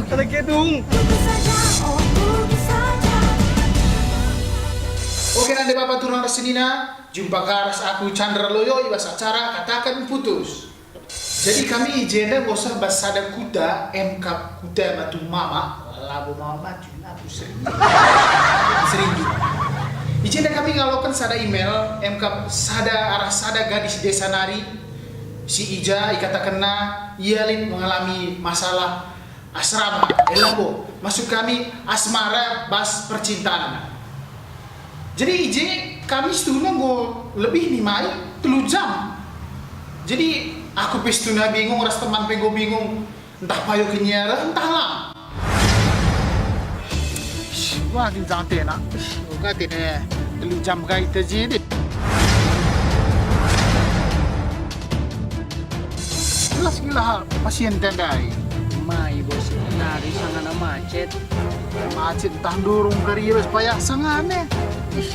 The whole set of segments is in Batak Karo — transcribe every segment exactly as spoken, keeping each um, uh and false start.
Anak kedung. Oke, nande bapa turang ras senina, jumpa ka ras aku Chandra Loyo i bas acara Kataken Putus. Jadi kami i jenda nggo seh bas sada kuta, emkap kuta Batu Mama, labo Mama Batu, aku sering. Sering. I jenda kami ngaloken sada email, emkap sada arah sada gadis desa nari, si i ja ikatakenna ia lit mengalami masalah asrama, eh, labo, maksud kami asmara bas percintaan. Jadi i je kami situhuna enggo lebih nimai telu jam. Jadi aku pe situhuna bingung, ras teman pe enggo bingung, ntah payo kin ia reh, ntah lang. Wah, kin jang tena. Uga tena telu jam kai te je deh. Jelas gila pasien tandai. Mai bos, nari sangana macet. Macet ntah ndurung kari bas payah sangana. Ih.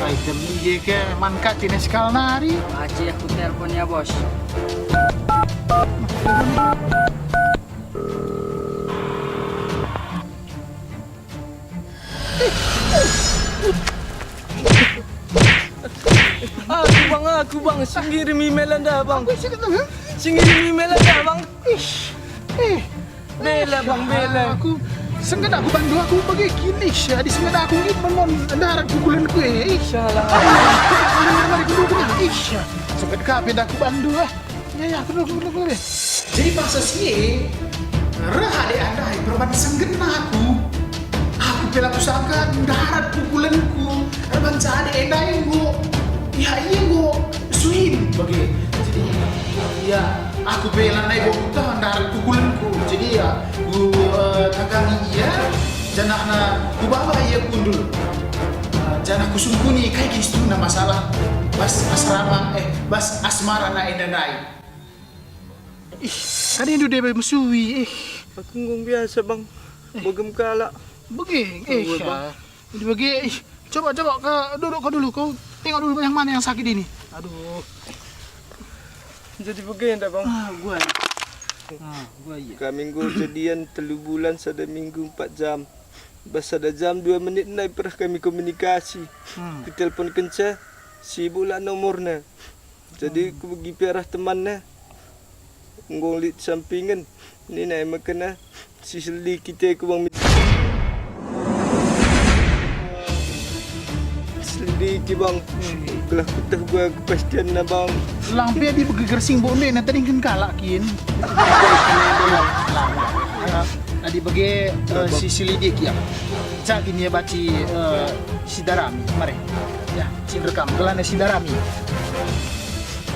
Ai, dem ie ke man ka tine sekal nari. Aji aku telepon ya, Bos. Aku bang, aku bang, si ngirim email enda bang. Aku sih ketemu. Si ngirim email enda bang. Ish. Eh. Bela bang, bela. Aku sengget aku bandu aku bage kin, ish. Adi sengget aku nggit menon ndarat pukulenku, eh. Ish. Salah. Mari, mari, mari, mari, ish. Sengget ka pe aku bandu, ah. Ya, ya, aku dulu, aku dulu, aku dulu. Jadi paksa si e, reh ade ndai perban senggetna aku. Aku pe la kusangka ndarat pukulenku, erban ade ndai enggo, ya, ia enggo suhin bage. Jadi, ya, aku pe lanai bo kueteh ndarat pukulenku. Jadi, ya, ku, eh, tagangi ia, janahna kubawa ia kundul. Eh, janah kusungkuni kai kin situhuna masalah bas asrama, eh, bas asmarana enda ndai. Ih, kan indu debe mesui, ih. Aku enggo biasa, Bang. Eh. Begem kalak. Bege, eh, Bang. Jadi bege, ih. Coba, coba, ke, duduk kau dulu, kau tengok dulu yang mana yang sakit ini. Aduh. Jadi bege ndak, Bang? Ah, gua. Ah, gua iya. Kami enggo jadian telu bulan sada minggu empat jam. Bas sada jam dua menit ndai pereh kami komunikasi. Hmm. Kutelpon kenca, sibuk la nomorna. Jadi kubegi pe arah temanna. Enggo lit sampingen. Nina e mekena, siselidiki te ku bang. Selidiki bang. Gelah kueteh gua kepastianna bang. Lang pe adi begi gersing bo ndai na tadingken kalak kin. Adi bage, eh, siselidiki ya. Cak gini ya baci, eh, si Darami, mari. Ya, si rekam, gelana si Darami.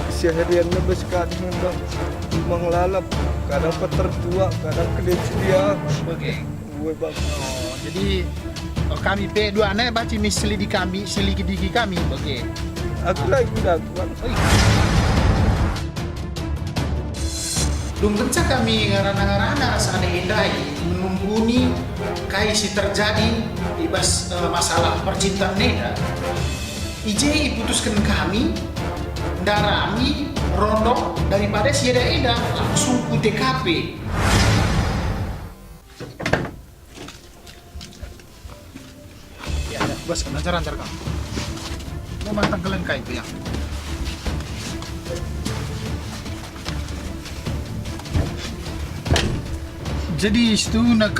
Seharian lebih sekadang bang, rumah lalap, kadang peter tua, kadang kelicuria. Oke. Gue bang. Oh, jadi, oh, kami pe dua ne baci mis selidiki kami, selidiki kami. Oke. Aku lagi udah bang. Oh, iya. Dung kenca kami ngerana-ngerana ras ade ndai menungkuni kai si terjadi i bas, eh, masalah percintaan enda, i je iputusken kami ndarami rondong daripada si eda enda langsung ku T K P. Ya, ya, bos, lancar-lancar kam. Mau mantang kalian kai itu ya? Jadi, situ nak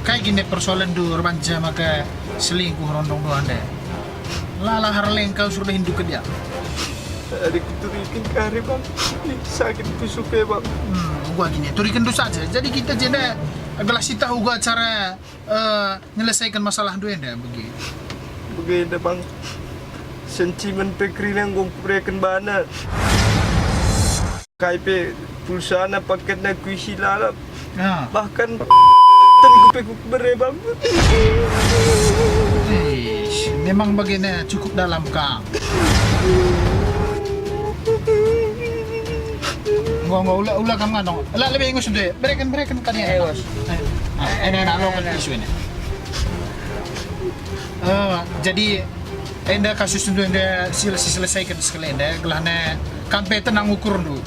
kai gini persoalan du remaja maka selingkuh rondong doang deh. Lala harleng kau suruh hindu ke dia. Tadi kuturikin kari bang, sakit kusuk ya bang. Hmm, gua gini, turikan dosa aja. Jadi kita jeda gelah si tahu gua cara eh, nyelesaikan masalah ndu enda bagi. Bagi enda bang, sentimen pe kerina enggo kubereken bana. Kai pe pulsana paketna kuisi lalap. Ya. Bahkan ten ku pe kubere bang. Eish, memang bagina cukup dalam kang. Enggo, enggo, ula, ula kam ngano. Ula lebih ingus deh. Bereken, bereken tadi. Eh, bos. Eh, eh, enak, enak, lo kan isu ini. Eh, jadi enda kasus itu enda sil-, si selesaikan sekali enda gelahna kam pe tenang ukur dulu.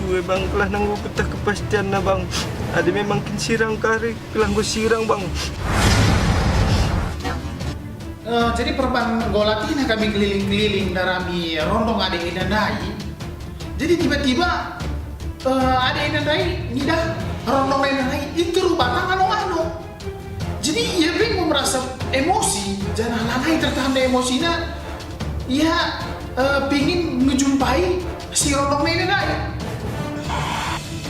Gue bang, gelah nang ukur teh kepastian na bang. Adi memang kin sirang kari, gelah enggo sirang, Bang. Eh, jadi perban enggo latihna kami keliling-keliling ndarami rondong ade enda ndai. Jadi tiba-tiba, eh, ade enda ndai ngidah rondong enda ndai, itu rubana ngano-ngano. Jadi ia pe enggo merasa emosi, janah lanai tertahan emosina. Ia, eh, pingin ngejumpai si rondong enda ndai.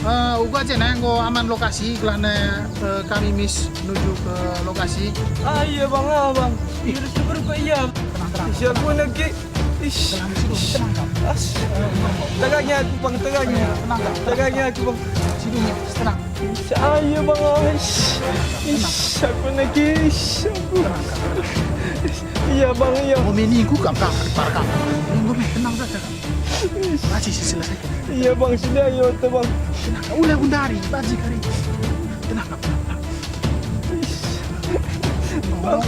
Eh, uga je ne enggo aman lokasi, gelah ne, eh, kami mis nuju ke lokasi. Ah, iya, Bang, ah, Bang. Ih. Terus super kok, iya. Tenang, tenang. Siap pun lagi. Ish. Tenang, situ, tenang, Bang. As. Tegaknya aku, Bang, tegaknya. Tenang, Bang. Tegaknya aku, Bang. Situ, tenang. Ish, ah, iya, Bang, ah, ish. Ish, aku lagi, ish, aku. Tenang, Bang. Iya, Bang, iya. Mau meniku kam, Bang, para kam. Ini gue tenang saja, Bang. Masih selesai. Iya, Bang, sini ayo, tuh, Bang. Tenang, Bang. Ulah gundari, banci kari. Tenang, Bang, tenang, Bang. Bang.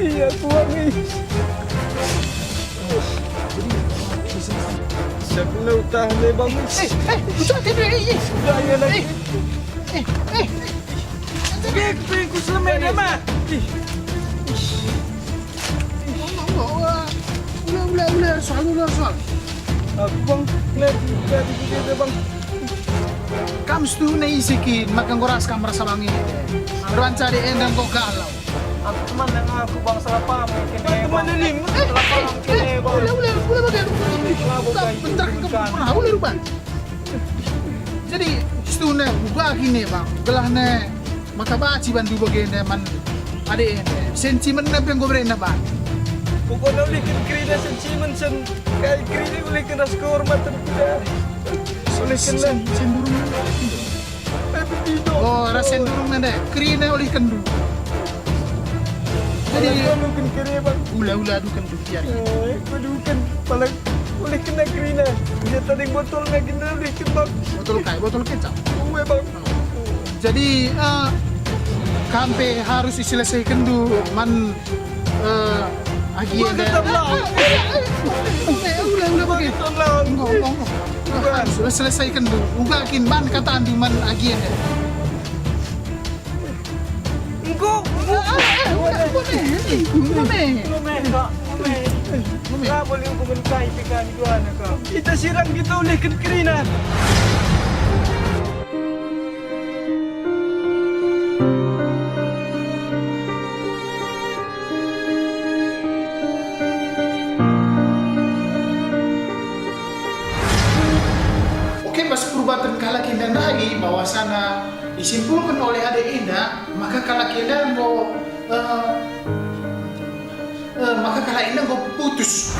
Iya, Bang. Siap kena utah nih, Bang. Eh, eh, utah nih, eh, eh. Udah, ya, lagi. Eh, eh, eh. Bek, bek, ku selemen, ya, Mak. Ih. Ih. Ula, ula, ula, soal, ula, soal. Aku, Bang, lihat, lihat, lihat, lihat, Bang. Kam setuhuna ise kin, maka enggo ras kam merasa bangi. Ruan cari endang kok galau. Aku teman dengan aku, Bang, salah paham mungkin, Bang, eh, teman Bang. Ini, eh, salah paham eh, mungkin, eh, eh, Bang. Ula, ula, ula, bagi aku. Mabuk, Bang. Bentar, bukan. Ula, ula, Bang. Jadi, setuhuna uga kin e, Bang, gelah ne maka banci bandu bagenda man ade enda. Sentimen ne pe enggo berena, Bang. Pokokna ulihken kerina sentimen sen, kai kerina ulihken ras kehormaten kuda. Ulihken sen, sen durung. Eh, begitu. Oh, ras sen durung nande. Kerina ulihkenndu. Jadi, ulihken kere, Bang. Ula-ula aduken. Biar. Eh, paduken, pala ulihken kerina. Ia tading botol nagin ulihken, Bang. Botol kai? Botol kecap? Ue, Bang. Jadi, eh, kam pe harus iselesaikenndu man, eh, agi enda. Bang, tetap, Bang. Eh, eh, eh, ula, ula, bagi. Bang, tetap, Bang. Enggak, enggak, enggak. Bang. Harus selesaikenndu. Uga kin man katandu man agi enda. Enggo, enggo. Eh, eh, eh, udah, udah, eh, eh, udah, eh. Enggo, Kak, enggo. Enggo. Lah, boleh hubungan kai pe kan, dua anak, Kak. Kita sirang, kita ulihken kerina. Oke, bas perbuatan kalak enda ndai bahwasana isimpulken oleh ade enda, maka kalak enda enggo, eh, eh, maka kalak enda enggo putus.